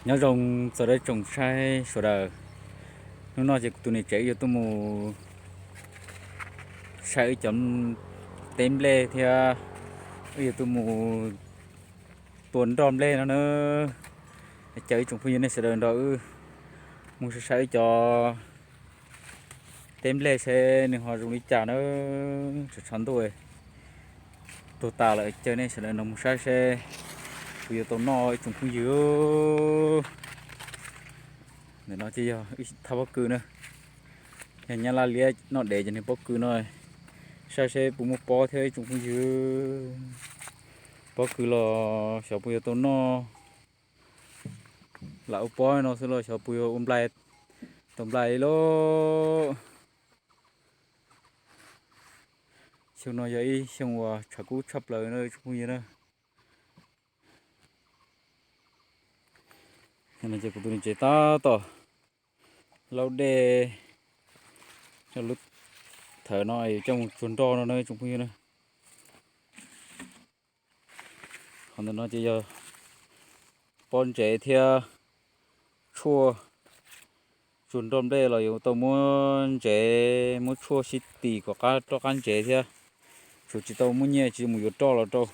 Nyob zoo txog rau tsoom saib sawv daws. Hnub no ces kuv tus niam tsev wb yuav tuaj mus saib wb cov teb nplej thiab wb yuav tuaj mus tua nroj nplej no na. Caw ib tsoom phooj ywg nej sawv daws nrog wb mus saib saib wb cov teb nplej seb nws ho zoo li cas na. Tshav tshav ntuj tuag tas lawm, caw nej sawv daws nrog mus saib seb puas yuav tau noj ib tsoom phooj ywg. Ntawm no ces yog ib thaj pob kws na, yog nyab laj liab noj dev ces nws pob kws no, saib seb puas muaj pob thiab ib tsoom phooj ywg. Pob kws los xyov puas yuav tau noj. Lam ua pob no xwb los xyov puas yuav ua nplai, tau nplai li lauj. Xyoo no yog ib xyoo uas tshav kub tshaj plaws na tsoom phooj ywg na. Ces kuv tus niam tsev tab tom laub dej, lub thawv no yuav coj mus tsuag nroj no na tsoom phooj ywg na. Qhov ntawm no ces yog pob ntsev thiab tshuaj. Tsuag nroj nplej los yuav tau muab ntsev muab tshuaj sib tis kom qab roj qab ntsev thiab. Tsuas tsis tau muab nyiaj, tsis mus yuav roj los rau.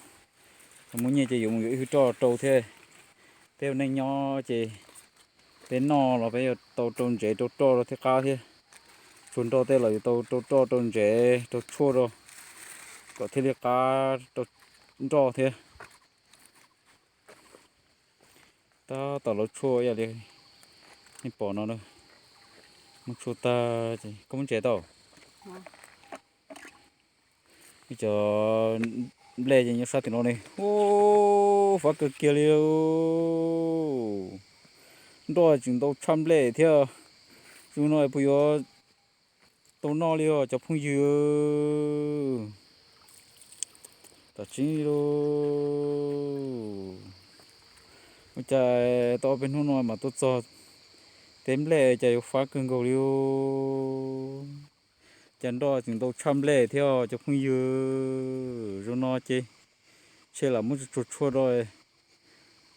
Tau muab nyiaj ces yuav mus yuav ib hwb roj los rau thiab. Peb ua neej nyob ces peb noj los peb yuav tau rau ntsev rau roj rau thiaj qab thiab. Tsuag nroj tej los yuav tau rau roj rau ntsev rau tshuaj rau kom thiaj li qab rau nroj thiab. Tab tom laub tshuaj ib yam li nej pom no, muab tshuaj tag ces koj muab ntsev tau. Ib cov nplej ces nyob sab tim no ne, ub, fab kawg kiag li. Nroj tseem ntau tshaj nplej thiab. Zoo no puas yuav tau noj li os cov phooj ywg? Tam tseeb li lauj. Ua cas tau ob peb hnub no mas tuaj txog teb nplej cas yuav fab kawg nkaus li. Cas nroj tseem ntau tshaj nplej thiab cov phooj ywg. Zoo no ces ntshe lam muab tsuag tsuag tshuaj rau,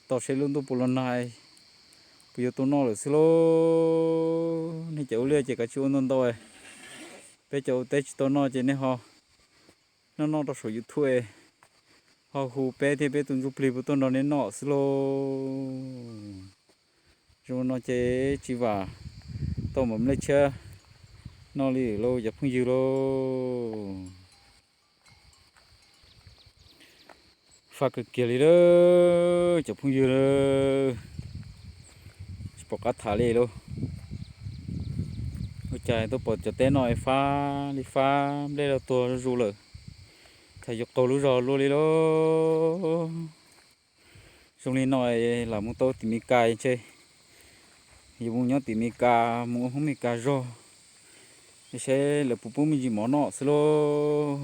tos seb lub ntuj puas los nag, puas yuav tau noj lawm xwb lauj. Nej cov ua liaj ces kav tsij ua ntau ntau, peb cov ua teb tsis tau noj ces nej ho noj noj rau saum YouTube, ho hu peb thiab peb tus ntsuj plig puas tuaj nrog nej noj xwb lauj. Zoo no ces tsis vam tau mam nplej tshiab noj li lauj cov phooj ywg lauj. Fab kawg kiag li lauj cov phooj ywg lauj. Tsis pom qab tham li lauj. Ua cas tuaj pom cov teb no fab li fab nplej los tuag zuj zus lawm. Txhais yuav qaug lub zog luaj li lauj. Zoo li no lam mus tau tim Meskas ntshe. Yuav mus nyob tim Meskas mus ua Hmoob Meskas zog, seb lawv puas pub me ntsis mov noj xwb lauj.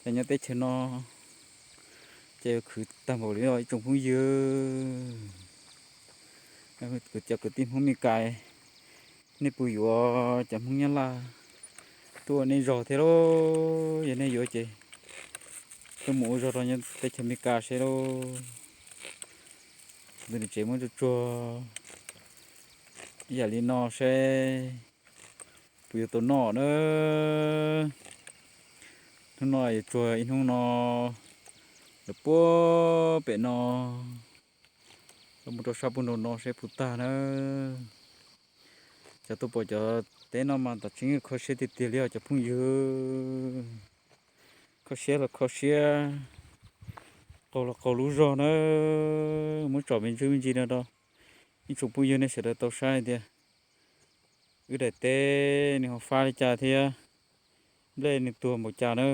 Ces nyob teb chaws no ces yuav khwv tag npaum li no ib tsoom phooj ywg. Kuv cov kwv tij Hmoob Meskas, nej puas yuav cov Hmoob Nyab Laj tuaj ua nej zog thiab lauj? Yog nej yuav ces tuaj mus ua zog rau teb chaws Meskas seb lauj. Tus niam tsev muab tsuag tsuag ib yam li no seb puas yuav tau noj na. Hnub no yuav tsuag ib hnub no lawm puag pem no, los mus rau sab puag nraum no seb puas tag na. Cov tuaj pom cov teb no mas tam tseeb kho siab tiag tiag li os cov phooj ywg. Kho siab los kho siab, qaug los qaug lub zog na. Muab tsom me ntsis me ntsis no rau ib tsoom phooj ywg nej sawv daws tau saib tias wb daim teb nws ho fab li cas thiab nplej nws tuag npaum cas na.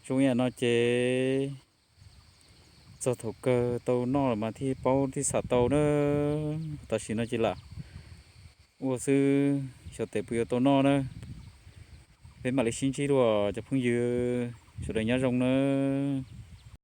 Zoo ib yam no ces txog thaum kawg tau noj lawm mas thiaj paub thiaj xam tau na. Tam sim no ces lam ua xwb, xyov tes puas yuav tau noj na. Peb mam li sib ntsib dua cov phooj ywg, sawv daws nyob zoo nawb.